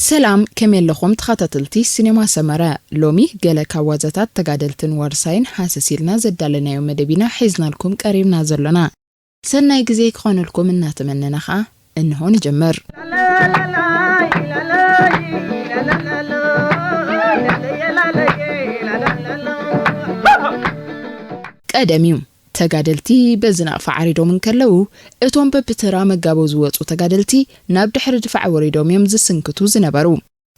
ሰላም፣ ከመይ ኣለኹም ተኸታተልቲ ሲኔማ ሰመረ? ሎሚ ገለ ካብ ዋዛታት ተጋደልትን ዋርሳይን ሃሰስ ኢልና ዘዳለናዮ መደብ ኢና ሒዝናልኩም ቀሪብና ዘሎና። ሰናይ ግዜ ክኾነልኩም እናተመነና ኸኣ እንሆ ንጀምር። ቀደም እዩ። ተጋደልቲ በዚ ናቕፋ ዓሪዶም እንከለዉ፣ እቶም በብተራ መጋቦ ዝወጹ ተጋደልቲ ናብ ድሕሪ ድፋዕ ወሪዶም እዮም ዝስንክቱ ዝነበሩ።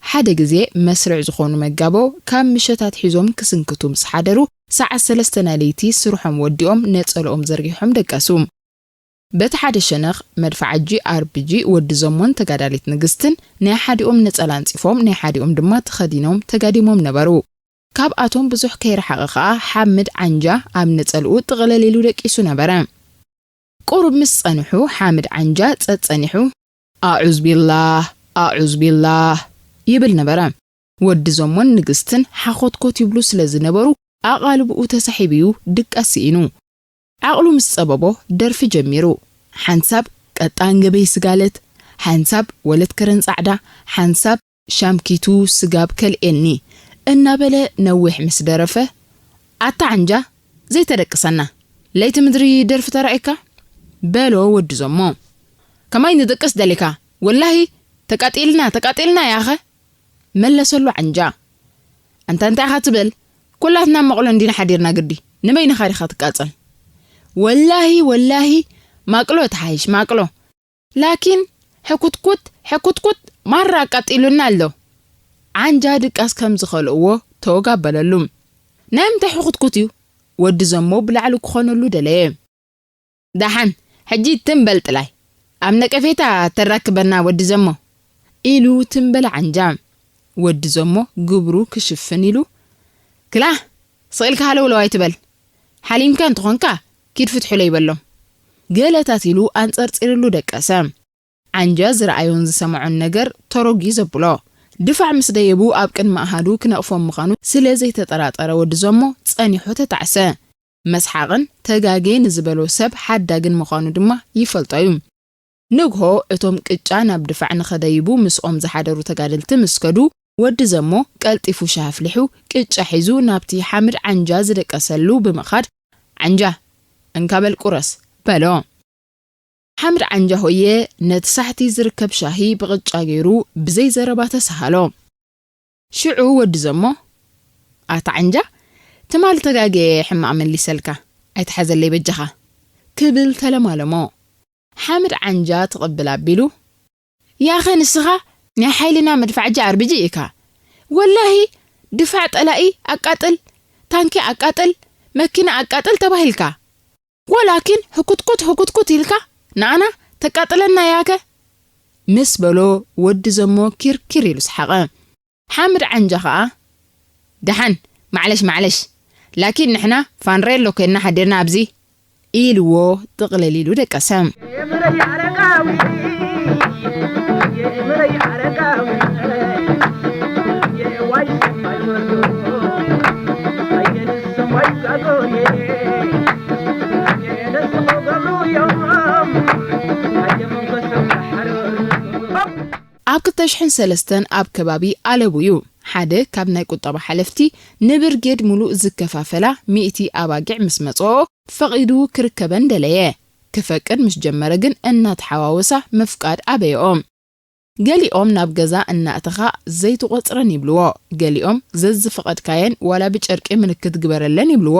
ሓደ ግዜ መስርዕ ዝኾኑ መጋቦ ካብ ምሸት ኣትሒዞም ክስንክቱ ምስ ሓደሩ፣ ሰዓት ሰለስተ ናይ ለይቲ ስርሖም ወዲኦም ነጸልኦም ዘርጊሖም ደቀሱ። በቲ ሓደ ሸነኽ መድፍዓጂ ኣርፒጂ ወዲ ዘሞን ተጋዳሊት ንግስትን ናይ ሓዲኦም ነጸላ ኣንጺፎም ናይ ሓዲኦም ድማ ተኸዲኖም ተጋዲሞም ነበሩ። ካብኣቶም ብዙሕ ከይረሓቐ ኸኣ ሓምድ ዓንጃ ኣብ ነጸልኡ ጥቕልል ኢሉ ደቂሱ ነበረ። ቁሩብ ምስ ጸንሑ ሓምድ ዓንጃ ጸጸኒሑ፣ "ኣዑዝ ቢላህ፣ ኣዑዝ ቢላህ" ይብል ነበረ። ወዲ ዘሞን ንግስትን ሓኾትኮት ይብሉ ስለ ዝነበሩ ኣቓልብኡ ተሳሒቡ እዩ ድቃስ ስኢኑ። ዓቕሉ ምስ ጸበቦ ደርፊ ጀሚሩ። ሓንሳብ "ቀጣን ገበይ ስጋለት፣ ሓንሳብ ወለት ከረን ጻዕዳ፣ ሓንሳብ ሻምኪቱ ስጋብ ከልኤኒ" እናበለ ነዊሕ ምስ ደረፈ፣ "ኣታ ዓንጃ ዘይተደቅሰና፣ ለይቲ ምድሪ ደርፊ ተራእየካ?" በሎ ወዲ ዘሞ። "ከማይ ንድቅስ ደሊካ? ወላሂ ተቃጢልና፣ ተቃጢልና ያኸ?" መለሰሉ ዓንጃ። "ኣንታ እንታይ ኢኻ ትብል? ኩላትና መቕሎ እንዲና ሓዲርና ግዲ። ንበይንኻ ዲኻ ትቃጸል?" "ወላሂ፣ ወላሂ ማቅሎ ትሓይሽ፣ ማቅሎ። ላኪን ሕኩትኩት፣ ሕኩትኩት ማራ ኣቃጢሉና ኣሎ።" ዓንጃ ድቃስ ከም ዝኸልእዎ ተወጋበለሉ። "ናይ ምንታይ ሕኩትኩት እዩ?" ወዲ ዘሞ ብላዕሊ ክኾነሉ ደለየ። "ደሓን፣ ሕጂ ትም በል ጥላይ። ኣብ ነቀፌታ ተራክበና ወዲ ዘሞ" ኢሉ ትም በለ ዓንጃ። ወዲ ዘሞ ግብሩ ክሽፍን ኢሉ፣ "ክላ፣ ስቕ ኢልካ ሃለውለው ኣይትበል። ሓሊምካ እንተኾንካ ኪድ ፍትሑለይ" በሎም። ገለታት ኢሉ ኣንጸርጺርሉ ደቀሰ። ዓንጃ ዝረኣዮን ዝሰምዖን ነገር ተሮጊ ዘብሎ። ድፋዕ ምስ ደየቡ ኣብ ቅድሚ ኣሃዱ ክነቕፎም ምዃኑ ስለ ዘይተጠራጠረ ወዲ ዘሞ ጸኒሑ ተጣዕሰ። መስሓቕን ተጋጌ ንዝበሎ ሰብ ሓዳግን ምዃኑ ድማ ይፈልጦ እዩ። ንግሆ እቶም ቅጫ ናብ ድፋዕ ንኸደይቡ ምስኦም ዝሓደሩ ተጋደልቲ ምስ ከዱ፣ ወዲ ዘሞ ቀልጢፉ ሻህ ኣፍሊሑ ቅጫ ሒዙ ናብቲ ሓምድ ዓንጃ ዝደቀሰሉ ብምኻድ፣ "ዓንጃ፣ እንካ በል ቁረስ" በሎ። ሓምድ ዓንጃ ሆየ ነቲ ሳሕቲ ዝርከብ ሻሂ ብቕጫ ገይሩ ብዘይ ዘረባ ተሰሃሎ። ሽዑ ወዲ ዘሞ፣ "ኣታ ዓንጃ፣ ትማሊ ተጋግየ ሕማቕ መሊሰልካ፣ ኣይትሓዘለይ በጃኻ" ክብል ተለማለሞ። ሓምድ ዓንጃ ትቕብል ኣቢሉ፣ "ያኸ ንስኻ ናይ ሓይልና መድፋዕጂ ኣርብጂ ኢኻ። ወላሂ ድፋዕ ጠላኢ ኣቃጥል፣ ታንኪ ኣቃጥል፣ መኪና ኣቃጥል ተባሂልካ። ወላኪን ህኩትኩት ህኩትኩት ኢልካ ንኣና ተቃጥለና ያከ?" ምስ በሎ ወዲ ዘሞ ኪርኪር ኢሉ ሰሓቐ። ሓምድ ዓንጃ ኸኣ፣ "ደሓን፣ ማዕለሽ ማዕለሽ፣ ላኪን ንሕና ፋንሬሎ ኮይንና ሓዲርና ኣብዚ" ኢልዎ ጥቕልል ኢሉ ደቀሰ። ኣብ ክልተ ሽሕን ሰለስተን ኣብ ከባቢ ኣለቡ እዩ። ሓደ ካብ ናይ ቁጠባ ሓለፍቲ ንብርጌድ ሙሉእ ዝከፋፈላ ሚእቲ ኣባጊዕ ምስ መጽኦ፣ ፈቒዱ ክርከበን ደለየ። ክፈቅድ ምስ ጀመረ ግን እናተሓዋወሳ ምፍቃድ ኣበየኦ። ገሊኦም ናብ ገዛ እናእተኻ ዘይትቖጽረን ይብልዎ፣ ገሊኦም ዘዝፈቐድካየን ዋላ ብጨርቂ ምልክት ግበረለን ይብልዎ።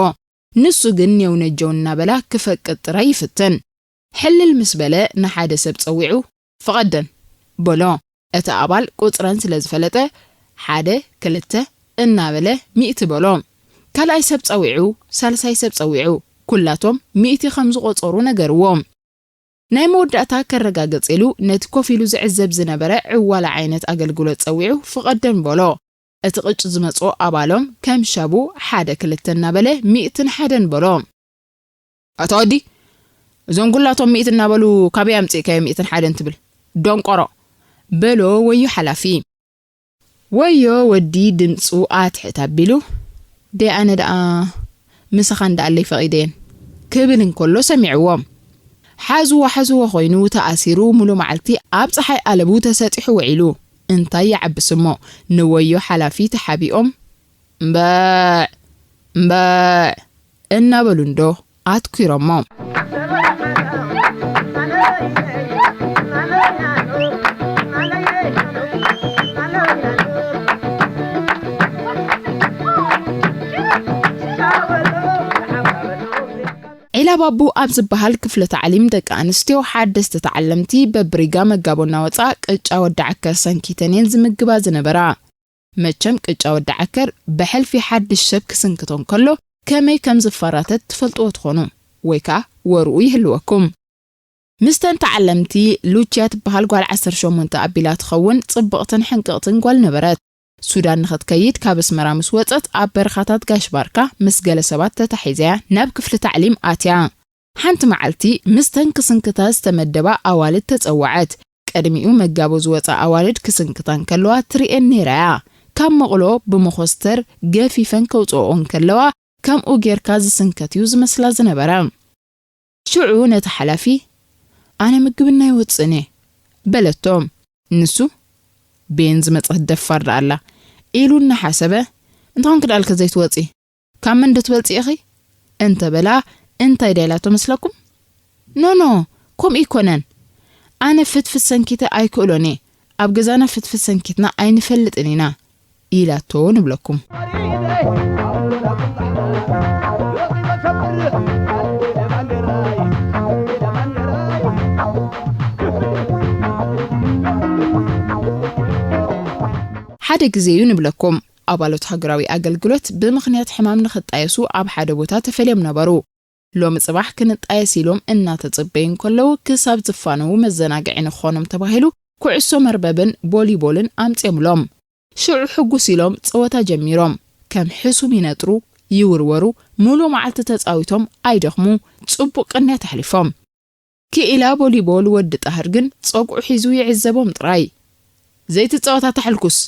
ንሱ ግን ኔው ነጀው እናበላ ክፈቅድ ጥራይ ይፍትን። ሕልል ምስ በለ ንሓደ ሰብ ጸዊዑ፣ "ፍቐደን" በሎ። እቲ ኣባል ቁጽረን ስለ ዝፈለጠ፣ ሓደ፣ ክልተ እናበለ ሚእቲ በሎ። ካልኣይ ሰብ ጸዊዑ፣ ሳልሳይ ሰብ ጸዊዑ፣ ኩላቶም ሚእቲ ከም ዝቖጸሩ ነገርዎ። ናይ መወዳእታ ከረጋግጽ ኢሉ ነቲ ኮፍ ኢሉ ዝዕዘብ ዝነበረ ዕዋላ ዓይነት ኣገልግሎት ጸዊዑ፣ "ፍቐደን" በሎ። እቲ ቅጭ ዝመጽኦ ኣባሎም ከም ሻቡ ሓደ ክልተ እናበለ ሚእትን ሓደን በሎ። "ኣታ ወዲ፣ እዞም ኩላቶም ሚእቲ እናበሉ ካበይ ኣምጺእካዮም ሚእትን ሓደን ትብል? ደንቆሮ፣ በሎ ወዮ ሓላፊ። ወዮ ወዲ ድምፁ ኣትሕት ኣቢሉ፣ "ደይ ኣነ ደኣ ምሳኻ እንዳኣለይ ፈቒደየን" ክብል እንከሎ ሰሚዕዎ። ሓዝዎ ሓዝዎ ኮይኑ ተኣሲሩ ሙሉ መዓልቲ ኣብ ፀሓይ ኣለቡ ተሰጢሑ ውዒሉ። እንታይ ይዓብስ እሞ ንወዮ ሓላፊ ተሓቢኦም "እምበዕ እምበዕ" እናበሉ እንዶ ኣትኲሮሞ። ዒላ ባቡ ኣብ ዝበሃል ክፍለ ታዕሊም ደቂ ኣንስትዮ ሓደስቲ ተዓለምቲ በብሪጋ መጋቦ እናወፃ ቅጫ ወዲ ዓከር ሰንኪተን እየን ዝምግባ ዝነበራ። መቸም ቅጫ ወዲ ዓከር ብሕልፊ ሓድሽ ሰብ ክስንክቶ እንከሎ ከመይ ከም ዝፋራተት ትፈልጥዎ ትኾኑ፣ ወይ ከኣ ወርኡ ይህልወኩም። ምስተን ተዓለምቲ ሉችያ ትበሃል ጓል ዓሰርተ ሸሞንተ ኣቢላ ትኸውን ጽብቕትን ሕንቅቕትን ጓል ነበረት። ሱዳን ንኽትከይድ ካብ ኣስመራ ምስ ወጸት ኣብ በረኻታት ጋሽ ባርካ ምስ ገለ ሰባት ተታሒዘያ ናብ ክፍሊ ታዕሊም ኣትያ። ሓንቲ መዓልቲ ምስተን ክስንክታ ዝተመደባ ኣዋልድ ተጸወዐት። ቅድሚኡ መጋቦ ዝወጻ ኣዋልድ ክስንክታ እንከለዋ ትርእየን ነይራ እያ። ካብ መቕሎ ብመኾስተር ገፊፈን ከውጽኦኦ እንከለዋ ከምኡ ጌርካ ዝስንከት እዩ ዝመስላ ዝነበረ። ሽዑ ነቲ ሓላፊ "ኣነ ምግብና ይወጽእን እየ" በለቶ። ንሱ "ቤን ዝመጸት ደፋር ደኣ ኣላ" ኢሉ እናሓሰበ "እንተኾንኪ ደኣልከ ዘይትወጺ? ካብ መን ዶ ትበልጺ ኢኺ?" እንተበላ እንታይ ደኣ ኢላቶ መስለኩም? "ኖ ኖ፣ ከምኡ ኣይኮነን። ኣነ ፍትፍት ሰንኪተ ኣይክእሎን እየ። ኣብ ገዛና ፍትፍት ሰንኪትና ኣይንፈልጥን ኢና" ኢላቶ ንብለኩም። ሓደ ግዜ እዩ ንብለኩም፣ ኣባላት ሃገራዊ ኣገልግሎት ብምኽንያት ሕማም ንኽጣየሱ ኣብ ሓደ ቦታ ተፈልዮም ነበሩ። ሎሚ ጽባሕ ክንጣየስ ኢሎም እናተጸበዩ እንከለዉ፣ ክሳብ ዝፋነዉ መዘናግዒ ንኽኾኖም ተባሂሉ ኩዕሶ መርበብን ቦሊቦልን ኣምጺኦምሎም። ሽዑ ሕጉስ ኢሎም ጸወታ ጀሚሮም። ከም ሕሱም ይነጥሩ፣ ይውርወሩ፣ ሙሉእ መዓልቲ ተጻዊቶም ኣይደኽሙ፣ ጽቡቕ ቅንያት ኣሕሊፎም። ክኢላ ቦሊቦል ወዲ ጣህር ግን ጸጉዑ ሒዙ ይዕዘቦም ጥራይ። "ዘይትጻወት ኣታ ሕልኩስ፣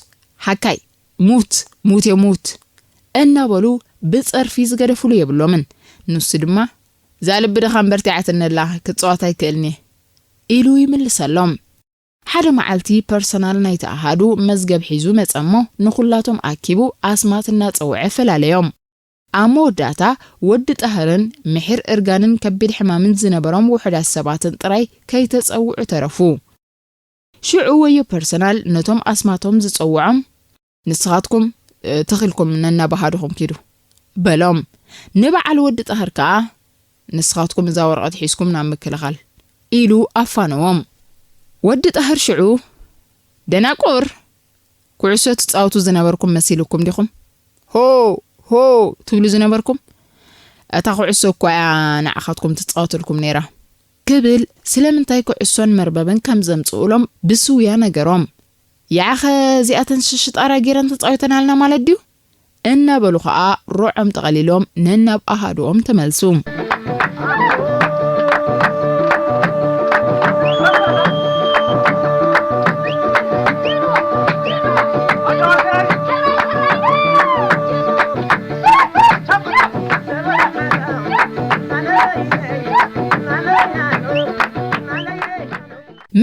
ሓካይ፣ ሙት፣ ሙት እየ ሙት" እናበሉ ብጸርፊ ዝገደፍሉ የብሎምን። ንሱ ድማ "እዛ ልቢ ድኻ እምበር ቲዓትኒ ኣላ፣ ክጻወት ኣይክእልን እየ" ኢሉ ይምልሰሎም። ሓደ መዓልቲ ፐርሰናል ናይቲ ኣሃዱ መዝገብ ሒዙ መጸ እሞ ንኹላቶም ኣኪቡ ኣስማት እናጸውዐ ፈላለዮም። ኣብ መወዳእታ ወዲ ጣህርን ምሒር እርጋንን ከቢድ ሕማምን ዝነበሮም ውሑዳት ሰባትን ጥራይ ከይተጸውዑ ተረፉ። ሽዑ ወዮ ፐርሰናል ነቶም ኣስማቶም ዝጸውዖም "ንስኻትኩም፣ እ፣ ተኺልኩም ነናብ ኣሃዱኹም ኪዱ" በሎም። ንበዓል ወዲ ጣህር ከኣ "ንስኻትኩም እዛ ወረቐት ሒዝኩም ናብ ምክልኻል" ኢሉ ኣፋነዎም። ወዲ ጣህር ሽዑ "ደናቁር፣ ኩዕሶ ትጻወቱ ዝነበርኩም መሲልኩም ዲኹም? ሆ ሆ ትብሉ ዝነበርኩም? እታ ኩዕሶ እኳ እያ ንዓኻትኩም ትጻወተልኩም ነይራ" ክብል ስለምንታይ ኩዕሶን መርበብን ከም ዘምጽኡሎም ብስውያ ነገሮም። "ያኸ እዚኣተን ሽሽጣራ ጌረን ተጻዊተናልና ማለት ድዩ?" እናበሉ ኸኣ ሮዖም ጠቐሊሎም ነናብ ኣሃዱኦም ተመልሱ።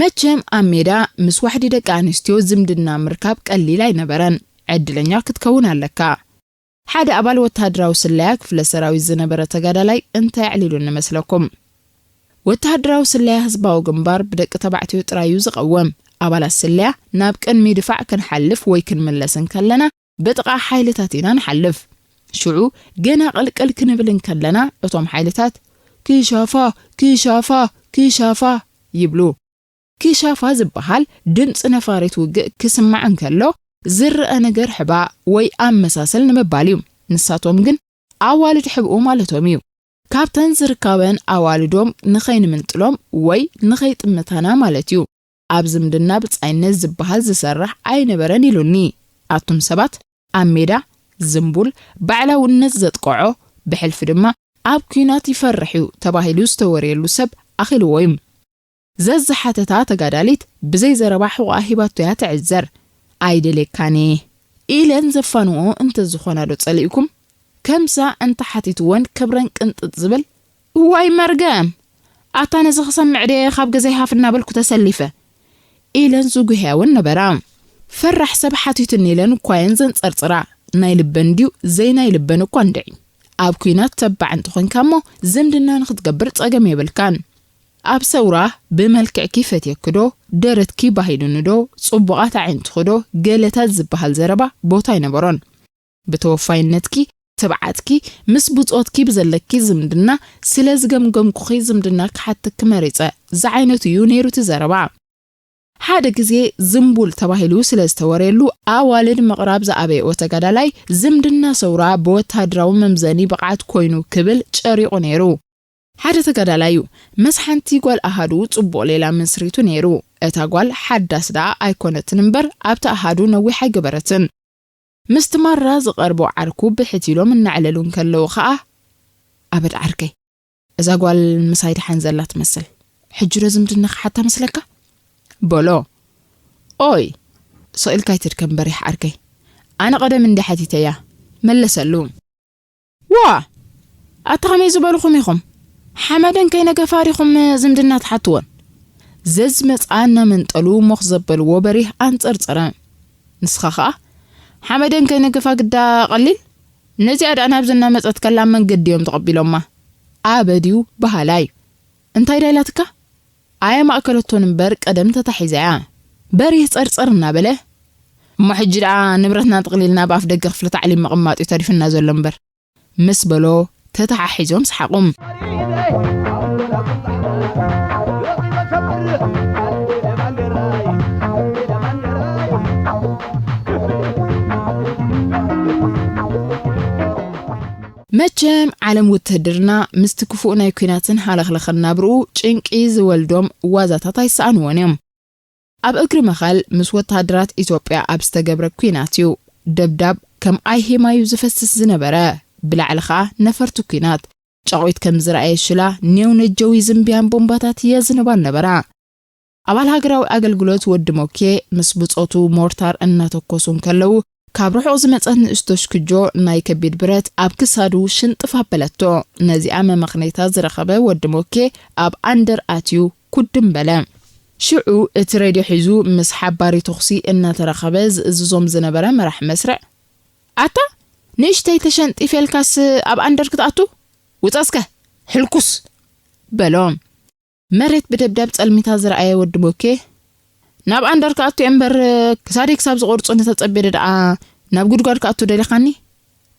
መቸም ኣብ ሜዳ ምስ ዋሕዲ ደቂ ኣንስትዮ ዝምድና ምርካብ ቀሊል ኣይነበረን። ዕድለኛ ክትከውን ኣለካ። ሓደ ኣባል ወተሃደራዊ ስለያ ክፍለ ሰራዊት ዝነበረ ተጋዳላይ እንታይ ኣዕሊሉኒ መስለኩም? ወተሃደራዊ ስለያ ህዝባዊ ግንባር ብደቂ ተባዕትዮ ጥራይ እዩ ዝቐውም። ኣባላት ስለያ ናብ ቅድሚ ድፋዕ ክንሓልፍ ወይ ክንምለስ እንከለና ብጥቓ ሓይልታት ኢና ንሓልፍ። ሽዑ ገና ቅልቅል ክንብል እንከለና እቶም ሓይልታት "ክሻፋ፣ ክሻፋ፣ ክሻፋ" ይብሉ። ክሻፋ ዝበሃል ድምፂ ነፋሪት ውግእ ክስማዕ እንከሎ ዝረአ ነገር ሕባ ወይ ኣመሳሰል ንምባል እዩ። ንሳቶም ግን ኣዋልድ ሕብኡ ማለቶም እዩ። ካብተን ዝርካበን ኣዋልዶም ንኸይንምንጥሎም ወይ ንኸይጥምታና ማለት እዩ። ኣብ ዝምድና ብጻይነት ዝበሃል ዝሰርሕ ኣይነበረን ኢሉኒ። ኣቱም ሰባት፣ ኣብ ሜዳ ዝንቡል ባዕላውነት ዘጥቅዖ፣ ብሕልፊ ድማ ኣብ ኲናት ይፈርሕ እዩ ተባሂሉ ዝተወርየሉ ሰብ ኣኺልዎ እዩ። ዘዝሓተታ ተጋዳሊት ብዘይ ዘረባ ሕቖኣ ሂባቶ እያ ትዕዘር። ኣይደልየካን እየ ኢለን ዘፋንዎ እንተዝኾና ዶ ጸሊእኩም? ከምሳ እንተሓቲትወን ክብረን ቅንጥጥ ዝብል፣ "እዋይ መርገም! ኣታ ነዚ ክሰምዕ ድየ ካብ ገዛይ ሃፍ እናበልኩ ተሰሊፈ?" ኢለን ዝጉህያ እውን ነበራ። ፈራሕ ሰብ ሓቲቱኒ ኢለን እኳ እየን ዘንጸርጽራ። ናይ ልበን ድዩ ዘይናይ ልበን እኳ እንድዒ። ኣብ ኲናት ተባዕ እንተኾንካ እሞ ዝምድና ንኽትገብር ጸገም የብልካን። ኣብ ሰውራ ብመልክዕኪ ፈትየኪ ዶ፣ ደረትኪ ባሂሉኒ ዶ፣ ጽቡቓት ኣዒንትኺ ዶ፣ ገለታት ዝበሃል ዘረባ ቦታ ኣይነበሮን። ብተወፋይነትኪ፣ ትብዓትኪ፣ ምስ ብጾትኪ ብዘለኪ ዝምድና ስለ ዝገምገምኩኺ ዝምድና ክሓተኪ መሪጸ ዝዓይነቱ እዩ ነይሩ እቲ ዘረባ። ሓደ ግዜ ዝምቡል ተባሂሉ ስለ ዝተወረየሉ ኣዋልድ ምቕራብ ዝኣበየኦ ተጋዳላይ ዝምድና ሰውራ ብወታደራዊ መምዘኒ ብቕዓት ኮይኑ ክብል ጨሪቑ ነይሩ። ሓደ ተጋዳላይ እዩ። ምስ ሓንቲ ጓል ኣሃዱ ጽቡቕ ሌላ መስሪቱ ነይሩ። እታ ጓል ሓዳስ ደኣ ኣይኮነትን እምበር ኣብቲ ኣሃዱ ነዊሕ ኣይገበረትን። ምስቲ ማራ ዝቐርቦ ዓርኩ ብሕት ኢሎም እናዕለሉ እንከለዉ ኸኣ፣ "ኣበድ ዓርከይ፣ እዛ ጓል ምሳይ ደሓን ዘላ ትመስል። ሕጂ ዶ ዝምድና ክሓታ መስለካ?" በሎ። "ኦይ፣ ስቕ ኢልካ ኣይትድከም በሪሕ ዓርከይ። ኣነ ቀደም እንዲ ሓቲተያ" መለሰሉ። "ዋ! ኣታ ከመይ ዝበልኹም ኢኹም? ሓመደን ከይነገፋ ዲኹም ዝምድና ትሓትወን?" ዘዝመጽኣ እናመንጠሉ ሞኽ ዘበልዎ በሪህ ኣንጸርጸረ። ንስኻ ኸኣ፣ "ሓመደን ከይነገፋ ግዳ ቀሊል? ነዚኣ ደኣ ናብዚ እናመጸት ከላ መንገዲ እዮም ተቐቢሎማ። ኣበድዩ በሃላይ። እንታይ ዳ ኢላትካ?" ኣየማእከለቶን እምበር ቀደም ተታሒዛ እያ። በሪህ ጸርጸር እናበለ፣ "እሞ ሕጂ ደኣ ንብረትና ጥቕሊልና ኣብ ኣፍ ደገ ክፍሊ ታዕሊም ምቕማጥ እዩ ተሪፍና ዘሎ እምበር" ምስ በሎ ተተሓሒዞም ሰሓቑ። መቸም ዓለም ውትህድርና ምስቲ ክፉእ ናይ ኲናትን ሃለኽለኽን ናብርኡ ጭንቂ ዝወልዶም ዋዛታት ኣይሰኣንዎን እዮም። ኣብ እግሪ መኸል ምስ ወተሃደራት ኢትዮጵያ ኣብ ዝተገብረ ኲናት እዩ። ደብዳብ ከም ኣይሂማዩ ዝፈስስ ዝነበረ፣ ብላዕሊ ኸኣ ነፈርቲ ኲናት ጫቑት ከም ዝረኣየ ሽላ ኔው ነጀዊ ዝንብያን ቦምባታት የዝንባ ነበራ። ኣባል ሃገራዊ ኣገልግሎት ወዲ ሞኬ ምስ ብጾቱ ሞርታር እናተኮሱ እንከለዉ፣ ካብ ርሑቕ ዝመጸት ንእሽቶ ሽክጆ ናይ ከቢድ ብረት ኣብ ክሳዱ ሽንጥፍ ኣበለቶ። ነዚኣ መመኽነይታ ዝረኸበ ወዲ ሞኬ ኣብ ኣንደር ኣትዩ ኩድም በለ። ሽዑ እቲ ሬድዮ ሒዙ ምስ ሓባሪ ተኹሲ እናተራኸበ ዝእዝዞም ዝነበረ መራሕ መስርዕ፣ "ኣታ ንእሽተይ ተሸንጢፈልካስ ኣብ ኣንደር ክትኣቱ? ውጻ እስከ፣ ሕልኩስ!" በሎ። መሬት ብደብዳብ ጸልሚታ ዝረኣየ ወዲ ሞኬ፣ "ናብ ኣንደር ክኣቱ እየ እምበር፣ ክሳደይ ክሳብ ዝቖርጹኒ ተጸቢደ ደኣ ናብ ጉድጓድ ክኣቱ ደሊኻኒ?"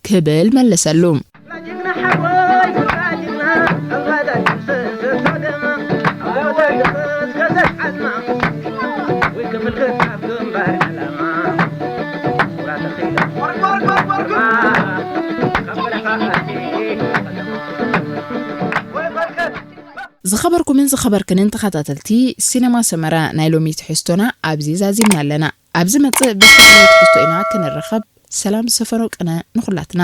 ክብል መለሰሉ። ዝኸበርኩምን ዝኸበርክንን ተኸታተልቲ ሲነማ ሰመራ፣ ናይ ሎሚ ትሕዝቶና ኣብዚ ዛዚምና ኣለና። ኣብ ዝመጽእ ብዝተፈላለየ ትሕዝቶ ኢና ክንራኸብ። ሰላም ዝሰፈኖ ቅነ ንኹላትና።